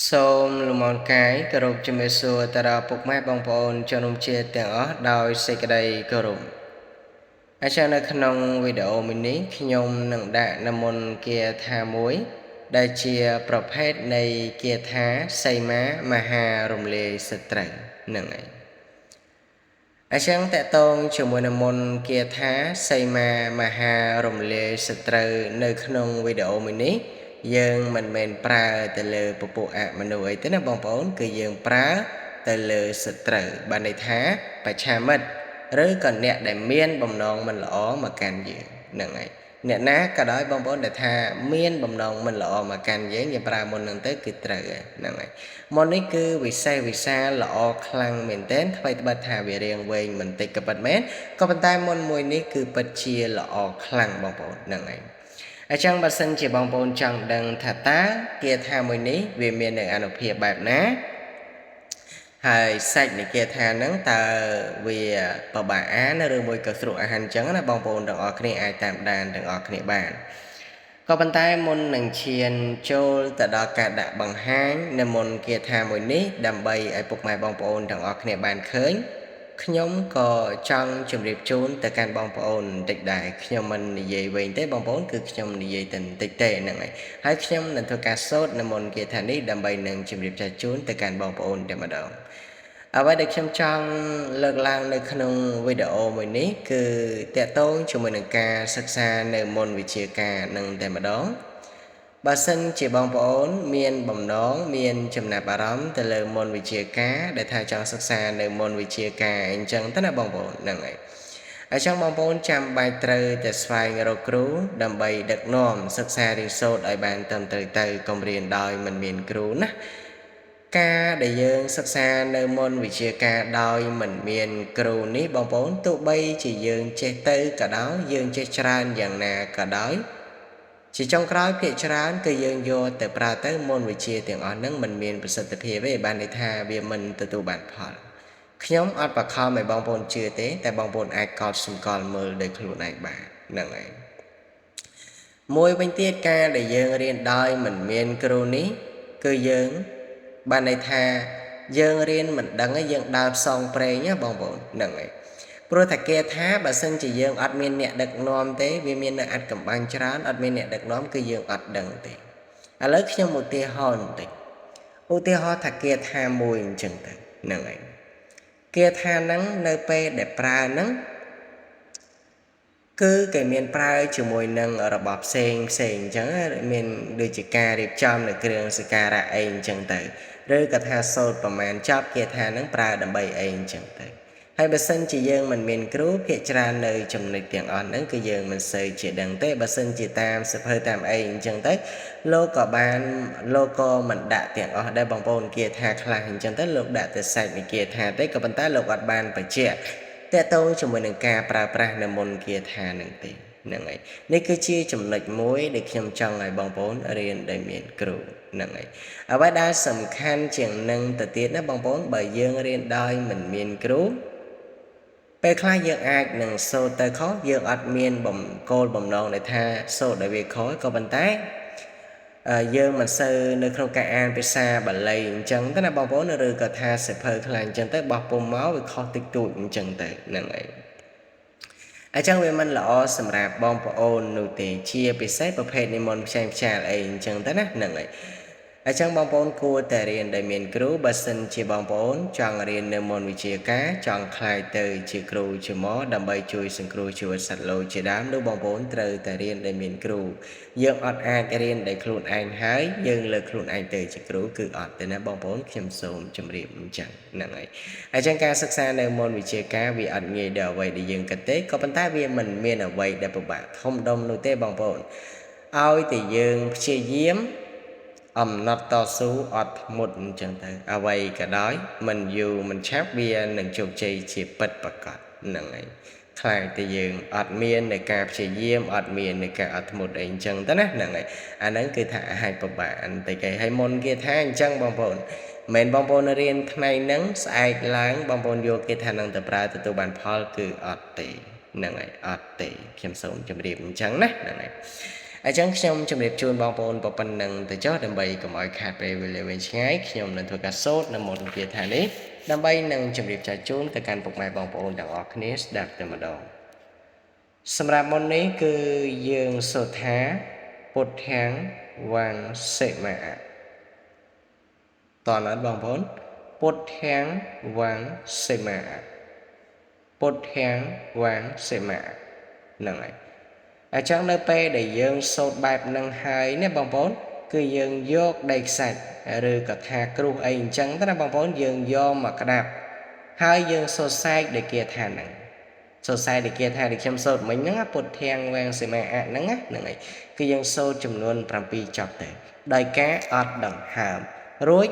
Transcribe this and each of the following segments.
សូមលំអរកាយគោរពជំរាបសួរទៅដល់ពុកម៉ែបងប្អូនជនរួមជាតិទាំងអស់ដោយសេចក្តីគោរពអញ្ចឹងនៅក្នុងវីដេអូមួយនេះខ្ញុំនឹងដាក់នមន្តគាថាមួយ ដែលជាប្រភេទនៃគាថាសីមាមហារំលាយសត្រូវហ្នឹងហើយអញ្ចឹងតកតងជាមួយនឹងមន្តគាថាសីមាមហារំលាយសត្រូវនៅក្នុងវីដេអូមួយនេះយើងមិនមែនប្រើទៅលើពពួកអមនុស្សអីទេណាបងប្អូនគឺយើងប្រើទៅលើសត្រូវបានន័យថាបច្ឆាមិត្តឬក៏អ្នកដែលមានបំណងមិនល្អមកកាន់យើងហ្នឹងហើយអ្នកណាក៏ដោយបងប្អូនដែលថាមានបំណងមិនល្អមកកាន់យើងយើងប្រើមុនហ្នឹងទៅគឺត្រូវហ្នឹងហើយមុននេះគឺវិសេសវិសាលល្អខ្លាំងមែនទែនថ្មីត្បិតថាវារៀងវែងបន្តិចក៏ពិតមែនក៏ប៉ុន្តែមុនមួយនេះគឺពិតជាល្អខ្លាំងបងប្អូនហ្នឹងហើយអញ្ចឹងបើសិនជាបងប្អូនចង់ដឹងថាតើគាថាមួយនេះវាមាននៅអានុភាពបែបណាហើយសាច់នៃគាថាហ្នឹងតើវាពិបាកអានឬមួយក៏ស្រួលអានអញ្ចឹងណាបងប្អូនទាំងអស់គ្នាអាចតាមដានទាំងអស់គ្នាបានក៏ប៉ុន្តែមុននឹងឈានចូលទៅដល់ការដាក់បង្ហាញនៅមុនគាថាមួយនេះដើម្បីឲ្យពុកម៉ែបងប្អូនទាំងអស់គ្នាបានឃើញខ្ញុំក៏ចង់ជម្រាបជូនទៅកាន់បងប្អូនបន្តិចដែរខ្ញុំមិននិយាយវែងទេបងប្អូនគឺខ្ញុំនិយាយតែបន្តិចទេហ្នឹងហើយហើយខ្ញុំនឹងធ្វើការសូត្រនៅមុនគាថានេះដើម្បីនឹងជម្រាបចាស់ជូនទៅកាន់បងប្អូនតែម្ដងអ្វីដែលខ្ញុំចង់លើកឡើងនៅក្នុងវីដេអូមួយនេះគឺតាក់ទងជាមួយនឹងការសិក្សានៅមុនវិជ្ជាការនឹងតែម្ដងបើសិនជាបងប្អូនមានបំណងមានចំណាប់អារម្មណ៍ទៅលើមុនវិជ្ជាការដែលថាចង់សិក្សានៅមុនវិជ្ជាការអញ្ចឹងទៅណាបងប្អូនហ្នឹងហើយអញ្ចឹងបងប្អូនចាំបាច់ត្រូវតែស្វែងរកគ្រូដើម្បីដឹកនាំសិក្សារៀនសូត្រឲ្យបានត្រឹមត្រូវទៅកុំរៀនដោយមិនមានគ្រូណាការដែលយើងសិក្សានៅមុនវិជ្ជាការដោយមិនមានគ្រូនេះបងប្អូនទោះបីជាយើងចេះទៅក៏ដោយយើងចេះច្រើនយ៉ាងណាក៏ដោយជាចុងក្រោយភាគច្រើនគឺយើងយកទៅប្រើទៅមុនវិជ្ជាទាំងអស់ហ្នឹងមិនមានប្រសិទ្ធភាពទេបានន័យថាវាមិនទទួលបានផលខ្ញុំអត់បខំឲ្យបងប្អូនជឿទេតែបងប្អូនអាចកត់សម្គាល់មើលដោយខ្លួនឯងបានហ្នឹងហើយមួយវិញទៀតការដែលយើងរៀនដោយមិនមានគ្រូនេះគឺយើងបានន័យថាយើងរៀនមិនដឹងទេយើងដើរផ្សងព្រេងណាបងប្អូនហ្នឹងហើយព្រោះតែគេថាបើសិនជាយើងអត់មានអ្នកដឹកនាំទេវាមាននៅអាចកំបាំងច្រើនអត់មានអ្នកដឹកនាំគឺយើងអត់ដឹងទេឥឡូវខ្ញុំឧទាហរណ៍បន្តិចឧទាហរណ៍ថាគេថាមួយអញ្ចឹងទៅហ្នឹងហើយគេថាហ្នឹងនៅពេលដែលប្រើហ្នឹងគឺគេមានប្រើជាមួយនឹងរបស់ផ្សេងផ្សេងអញ្ចឹងមានដូចជាការរៀបចំនៅគ្រឿងសក្ការៈអីអញ្ចឹងទៅឬក៏ថាសូត្រប្រមាណចប់គេថាហ្នឹងប្រើដើម្បីអីអញ្ចឹងទៅហើយបើសិនជាយើងមិនមានគ្រូភាគច្រើននៅចំណុចទាំងអស់ហ្នឹងគឺយើងមិនសូវជាដឹងទេបើសិនជាតាមសភៅតាមអីអញ្ចឹងទៅលោកក៏បានលោកក៏មិនដាក់ទាំងអស់ដែរបងប្អូនគេថាខ្លះអញ្ចឹងទៅលោកដាក់តែសាច់នៃគេថាទេក៏ប៉ុន្តែលោកអត់បានបញ្ជាក់តកតងជាមួយនឹងការប្រើប្រាស់នៅមុនគាថានឹងទេហ្នឹងហើយនេះគឺជាចំណុចមួយដែលខ្ញុំចង់ឲ្យបងប្អូនរៀនដោយមានគ្រូហ្នឹងហើយអ្វីដែលសំខាន់ជាងនឹងទៅទៀតណាបងប្អូនបើយើងរៀនដោយមិនមានគ្រូពេលខ្លះយើងអាចនឹងសូត្រទៅខុសយើងអត់មានបំគោលបំណងដែលថាសូត្រឲ្យវាខុសក៏ប៉ុន្តែយើងមិនសូវនៅក្នុងការអានភាសាបាលីអញ្ចឹងទៅណាបងប្អូនឬក៏ថាសិភៅខ្លះអញ្ចឹងទៅបោះពុំមកវាខុសតិចតួចអញ្ចឹងទៅហ្នឹងហើយអញ្ចឹងវាមិនល្អសម្រាប់បងប្អូននោះទេជាពិសេសប្រភេទនិមន្តផ្សេងផ្ចាលអីអញ្ចឹងទៅណាហ្នឹងហើយអញ្ចឹងបងប្អូនគួរតែរៀនដែលមានគ្រូបើសិនជាបងប្អូនចង់រៀននៅមុនវិជ្ជាការចង់ក្លាយទៅជាគ្រូជាម៉ដើម្បីជួយសង្គ្រោះជីវិតសត្វលោកជាដើមនោះបងប្អូនត្រូវតែរៀនដែលមានគ្រូយើងអត់អាចរៀនដោយខ្លួនឯងហើយយើងលើកខ្លួនឯងទៅជាគ្រូគឺអត់ទេណាបងប្អូនខ្ញុំសូមជម្រាបអញ្ចឹងហ្នឹងហើយអញ្ចឹងការសិក្សានៅមុនវិជ្ជាការវាអត់ងាយដល់អ្វីដែលយើងគិតទេក៏ប៉ុន្តែវាមិនមានអ្វីដែលពិបាកធំដុំនោះទេបងប្អូនឲ្យតែយើងព្យាយាមអំណត់តស៊ូអត់ធ្មត់អញ្ចឹងទៅអ្វីក៏ដោយមិនយូរមិនឆាប់វានឹងជោគជ័យជាពិតប្រាកដហ្នឹងហើយខ្លាចតែយើងអត់មានในការព្យាយាមអត់មានในការអត់ធ្មត់អីអញ្ចឹងទៅណាហ្នឹងហើយអាហ្នឹងគឺថាអាចពិបាកបន្តិចឯងហើយមុនគេថាអញ្ចឹងបងប្អូនមិនបងប្អូនរៀនថ្ងៃហ្នឹងស្អែកឡើងបងប្អូនយកគេថានឹងទៅប្រើទទួលបានផលគឺអត់ទេហ្នឹងហើយអត់ទេខ្ញុំសូមជម្រាបអញ្ចឹងណាហ្នឹងហើយ អញ្ចឹងខ្ញុំជម្រាបជូនបងប្អូនប៉ុណ្្នឹងទៅចុះដើម្បីកុំឲ្យខាតពេលវេលាវែងឆ្ងាយខ្ញុំនឹងធ្វើការសូត្រនៅមន្តគាថានេះដើម្បីនឹងជម្រាបចែកជូនទៅកាន់ពុកម៉ែបងប្អូនទាំងអស់គ្នាស្ដាប់តែម្ដងសម្រាប់មុននេះគឺយើងសូត្រថាពុទ្ធាំងវੰសិមៈតើអត់បងប្អូនពុទ្ធាំងវੰសិមៈពុទ្ធាំងវੰសិមៈហ្នឹងហើយអញ្ចឹងនៅពេលដែលយើងសូត្របែបហ្នឹងហើយណាបងប្អូនគឺយើងយកដីខ្សាច់ឬក៏ថាគ្រោះអីអញ្ចឹងទៅណាបងប្អូនយើងយកមកក្តាប់ហើយយើងសូត្រសែកដែលគេថាហ្នឹងសូត្រសែកដែលគេថាដែលខ្ញុំសូត្រមិញហ្នឹងពុទ្ធាំងវងសីមាអហ្នឹងណាហ្នឹងហើយគឺយើងសូត្រចំនួន7ចប់ទៅដោយការអត់ដង្ហើមរួច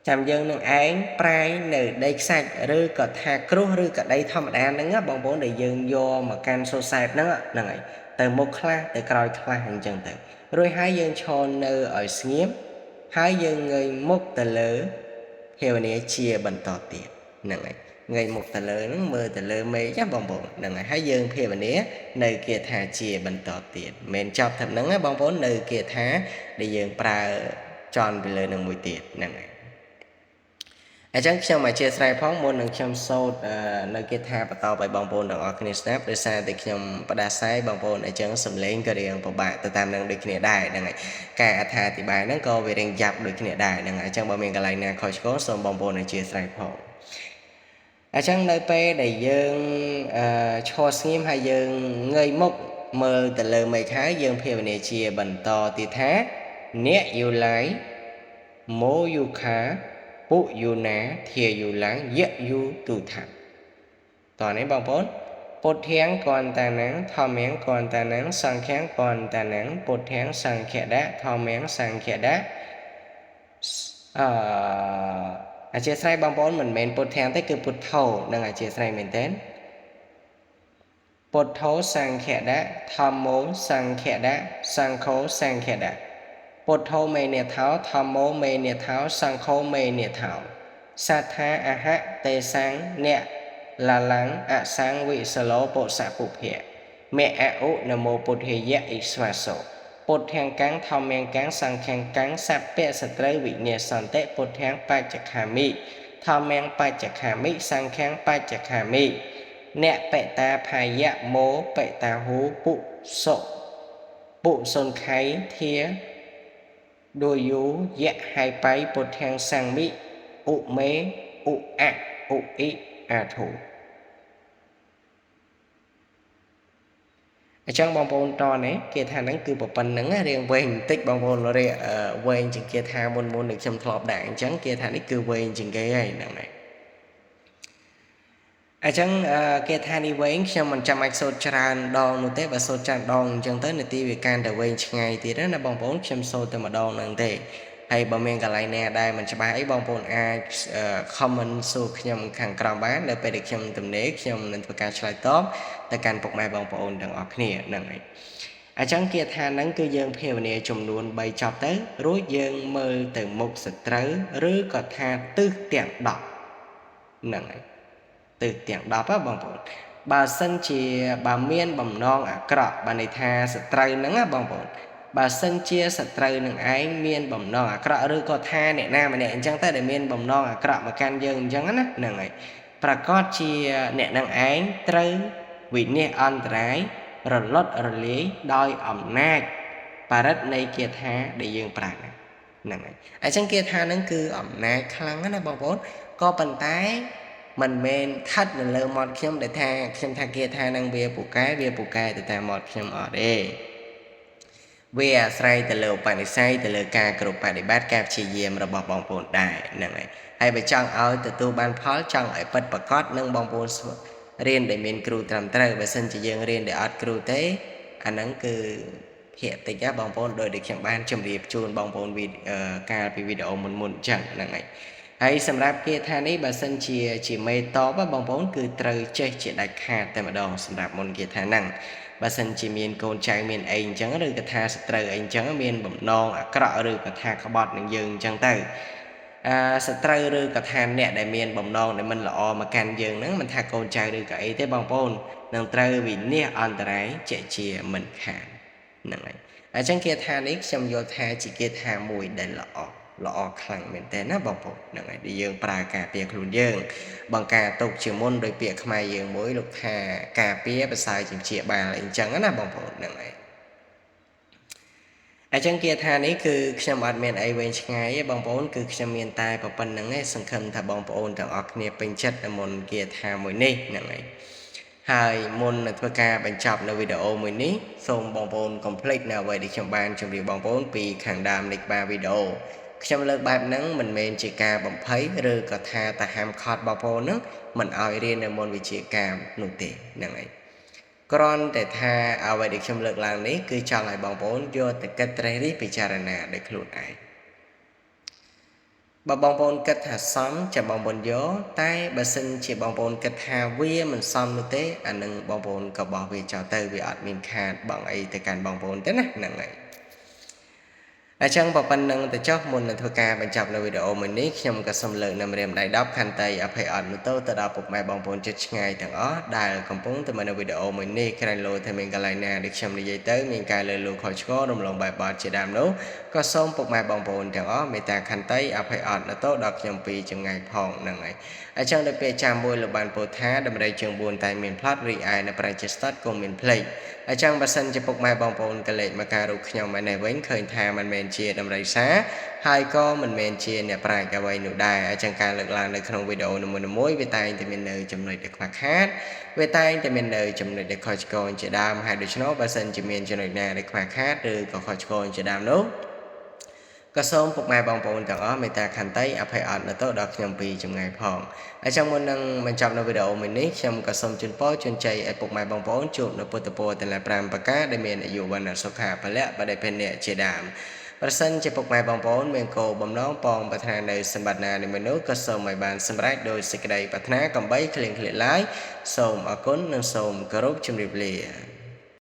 ចាំយើងនឹងឯងប្រាយនៅដីខ្សាច់ឬក៏ថាគ្រោះឬក៏ដីធម្មតាហ្នឹងបងប្អូនដែលយើងយកមកកាន់សូត្រសែបហ្នឹងហ្នឹងហើយទៅមុខខ្លះទៅក្រោយខ្លះអញ្ចឹងទៅរួចហើយយើងឈរនៅឲ្យស្ងៀមហើយយើងងើយមុខទៅលើភាវនាជាបន្តទៀតហ្នឹងហើយងើយមុខទៅលើហ្នឹងមើលទៅលើមេឃណាបងប្អូនហ្នឹងហើយហើយយើងភាវនានៅគាថាជាបន្តទៀតមិនមែនចប់ត្រឹមហ្នឹងណាបងប្អូននៅគាថាដែលយើងប្រើចន់ពីលើនឹងមួយទៀតហ្នឹងហើយអញ្ចឹងខ្ញុំអធិស្ឋានផងមុននឹងខ្ញុំសូត្រនៅគាថាបន្តឲ្យបងប្អូនទាំងអស់គ្នាស្ដាប់ដោយសារតែខ្ញុំផ្ដាសាយបងប្អូនអញ្ចឹងសំឡេងក៏រៀងពិបាកទៅតាមនឹងដូចគ្នាដែរហ្នឹងហើយការអត្ថាធិប្បាយហ្នឹងក៏វារៀងយ៉ាប់ដូចគ្នាដែរហ្នឹងហើយអញ្ចឹងបើមានកន្លែងណាខុសឆ្គងសូមបងប្អូនអធិស្ឋានផងអញ្ចឹងនៅពេលដែលយើងឈរស្ងៀមហើយយើងងើយមុខមើលទៅលើមេឃហើយយើងភាវនាជាបន្តទៀតថាអ្នកយូឡៃម៉ូយូខាពុយូណាធាយូឡាំងយៈយូទូថាតោះនេះបងប្អូនពុទ្ធាំងកន្តានំធម្មំកន្តានំសង្ឃំកន្តានំពុទ្ធាំងសង្ឃៈធម្មំសង្ឃៈអឺអធិស្ឋានបងប្អូនមិនមែនពុទ្ធាំងទេគឺពុទ្ធោនឹងអធិស្ឋានមែនទេពុទ្ធោសង្ឃៈធម្មោសង្ឃៈសង្ឃោសង្ឃៈពុទ្ធោមេនេថោធម្មោមេនេថោសង្ឃោមេនេថោសទ្ធាអហៈទេសੰអ្នកលាឡាំងអសង្វិសលោបុសពុភៈមៈអឧនមោពុទ្ធាយៈអិស្វាសោពុទ្ធាំងកាំងធម្មំកាំងសង្ឃំកាំងសព្វៈសត្រូវវិនាសន្តិពុទ្ធាំងបច្ចខាមិធម្មំបច្ចខាមិសង្ឃំបច្ចខាមិអ្នកបេតាផាយៈមោបេតាហូពុសុពុសុនខៃធាដូយូយៈហៃបៃពុទ្ធាំងសង្មិឧមេឧអៈឧអ៊ីអាធូអញ្ចឹងបងប្អូនតនេះគេថាហ្នឹងគឺប៉ុណ្្នឹងរៀងវែងបន្តិចបងប្អូនរៀងវែងជាងគេថាមុនមុនដែលខ្ញុំធ្លាប់ដាក់អញ្ចឹងគេថានេះគឺវែងជាងគេហើយហ្នឹងហើយអញ្ចឹងគេថានេះវែងខ្ញុំមិនចាំបាច់សូត្រច្រើនដងនោះទេបើសូត្រច្រើនដងអញ្ចឹងទៅនាទីវាកាន់តែវែងឆ្ងាយទៀតណាបងប្អូនខ្ញុំសូត្រតែម្ដងហ្នឹងទេហើយបើមានកន្លែងណាដែលមិនច្បាស់អីបងប្អូនអាច comment សួរខ្ញុំខាងក្រោមបាននៅពេលដែលខ្ញុំទំនេរខ្ញុំនឹងធ្វើការឆ្លើយតបទៅកាន់ពុកម៉ែបងប្អូនទាំងអស់គ្នាហ្នឹងហើយអញ្ចឹងគាថាហ្នឹងគឺយើងភាវនាចំនួន3ចប់ទៅរួចយើងមើលទៅមុខសត្រូវឬក៏ថាទិសទាំង10ហ្នឹងហើយទិសទាំង10ហ៎បងប្អូនបើសិនជាបើមានបំណងអាក្រក់បានន័យថាសត្រូវហ្នឹងណាបងប្អូនបើសិនជាសត្រូវនឹងឯងមានបំណងអាក្រក់ឬក៏ថាអ្នកណាម្នាក់អញ្ចឹងទៅដែលមានបំណងអាក្រក់មកកាន់យើងអញ្ចឹងណាហ្នឹងហើយប្រកាសជាអ្នកនឹងឯងត្រូវវិនាសអន្តរាយរលត់រលាយដោយអំណាចបរិទ្ធនៃគាថាដែលយើងប្រើហ្នឹងហើយអញ្ចឹងគាថាហ្នឹងគឺអំណាចខ្លាំងណាស់បងប្អូនក៏ប៉ុន្តែមិនមែនស្ថិតនៅលើមាត់ខ្ញុំដែលថាខ្ញុំថាគាថានឹងវាពូកែវាពូកែទៅតាមមាត់ខ្ញុំអត់ទេវាអាស្រ័យទៅលើឧបនិស្ស័យទៅលើការគ្រប់បដិបត្តិការព្យាយាមរបស់បងប្អូនដែរហ្នឹងហើយហើយបើចង់ឲ្យទទួលបានផលចង់ឲ្យពិតប្រាកដនឹងបងប្អូនរៀនដែលមានគ្រូត្រឹមត្រូវបើសិនជាយើងរៀនដែលអត់គ្រូទេអាហ្នឹងគឺភាគតិចណាបងប្អូនដោយដែលខ្ញុំបានជម្រាបជូនបងប្អូនវីកាលពីវីដេអូមុនមុនអញ្ចឹងហ្នឹងហើយហើយសម្រាប់គាថានេះបើសិនជាជាមេតបបងប្អូនគឺត្រូវចេះជាដាច់ខាតតែម្ដងសម្រាប់មុនគាថាហ្នឹងបើសិនជាមានកូនចៅមានអីអញ្ចឹងឬក៏ថាសត្រូវអីអញ្ចឹងមានបំណងអាក្រក់ឬក៏ថាក្បត់នឹងយើងអញ្ចឹងទៅសត្រូវឬក៏ថាអ្នកដែលមានបំណងដែលមិនល្អមកកាន់យើងហ្នឹងមិនថាកូនចៅឬក៏អីទេបងប្អូននឹងត្រូវវិនាសអន្តរាយជាជាមិនខាន ហ្នឹងហើយអញ្ចឹងគាថានេះខ្ញុំយល់ថាជាគាថាមួយដែលល្អល្អខ្លាំងមែនតើណាបងប្អូនហ្នឹងហើយដែលយើងប្រើការពារខ្លួនយើងបង្ការទុកជាមុនដោយពាក្យខ្មែរយើងមួយលោកថាការពារប្រសើរជាងជាបាលអញ្ចឹងណាបងប្អូនហ្នឹងហើយអញ្ចឹងគាថានេះគឺខ្ញុំអត់មានអីវែងឆ្ងាយទេបងប្អូនគឺខ្ញុំមានតែប៉ុណ្្នឹងឯងសង្ឃឹមថាបងប្អូនទាំងអស់គ្នាពេញចិត្តនៅមុនគាថាមួយនេះហ្នឹងហើយហើយមុននឹងធ្វើការបញ្ចប់នៅវីដេអូមួយនេះសូមបងប្អូនកុំភ្លេចនៅអ្វីដែលខ្ញុំបានជម្រាបបងប្អូនពីខាងដើមនៃក្បាលវីដេអូខ្ញុំលើកបែបហ្នឹងមិនមែនជាការបំភ័យឬក៏ថាតាហាមឃាត់បងប្អូនហ្នឹងមិនឲ្យរៀននៅមុនវិជ្ជាការនោះទេហ្នឹងហើយគ្រាន់តែថាអ្វីដែលខ្ញុំលើកឡើងនេះគឺចង់ឲ្យបងប្អូនយកទៅគិតត្រេះរិះពិចារណាដោយខ្លួនឯងបើបងប្អូនគិតថាសមចាំបងប្អូនយកតែបើសិនជាបងប្អូនគិតថាវាមិនសមនោះទេអានឹងបងប្អូនក៏បោះវាចោលទៅវាអត់មានខាតបងអីទៅកាន់បងប្អូនទេណាហ្នឹងហើយអញ្ចឹងប៉ុណ្្នឹងទៅចុះមុននឹងធ្វើការបញ្ចប់នៅវីដេអូមួយនេះខ្ញុំក៏សូមលើកនៅម្រាមដៃ10ខន្តីអភ័យអត់នោះទៅដល់ពុកម៉ែបងប្អូនជិតឆ្ងាយទាំងអស់ដែលកំពុងតែមើលនៅវីដេអូមួយនេះក្រែងលោថាមានកន្លែងណាដែលខ្ញុំនិយាយទៅមានការលើលូខុសឆ្គងរំលងបែបបទជាដើមនោះក៏សូមពុកម៉ែបងប្អូនទាំងអស់មេត្តាខន្តីអភ័យអត់នោះទៅដល់ខ្ញុំពីចម្ងាយផងហ្នឹងហើយអញ្ចឹងដល់ពេលចាំមួយលោកបានពោលថាដំរីជើង4តែមានផ្លាត់រីឯនៅប្រជាស្តាត់គង់មានភ្លេចអញ្ចឹងបើសិនជាពុកម៉ែបងប្អូនកលេចមកការរូបខ្ញុំឯនេះវិញឃើញថាមិនមែនជាដំរីសាហើយក៏មិនមែនជាអ្នកប្រាជ្ញអ្វីនោះដែរអញ្ចឹងការលើកឡើងនៅក្នុងវីដេអូនីមួយៗវាតែងតែមាននៅចំណុចដែលខ្វះខាតវាតែងតែមាននៅចំណុចដែលខុសឆ្គងជាដើមហើយដូច្នោះបើសិនជាមានចំណុចណាដែលខ្វះខាតឬក៏ខុសឆ្គងជាដើមនោះក៏សូមពុកម៉ែបងប្អូនទាំងអស់មេត្តាខន្តីអភ័យអត់នៅទៅដល់ខ្ញុំពីចម្ងាយផងអញ្ចឹងមុននឹងបញ្ចប់នៅវីដេអូមួយនេះខ្ញុំក៏សូមជូនពរជូនជ័យឲ្យពុកម៉ែបងប្អូនជួបនៅពុទ្ធពរទាំង5ប្រការដែលមានអាយុវណ្ណៈសុខៈពលៈបដិភិនៈជាដើមប្រសិនជាពុកម៉ែបងប្អូនមានគោលបំណងប៉ងប្រាថ្នានៅសម្បត្តិណានៃមនុស្សក៏សូមឲ្យបានសម្រេចដោយសេចក្តីប្រាថ្នាកំបីគ្លៀងគ្លាតឡើយសូមអរគុណនិងសូមគោរពជម្រាបលា។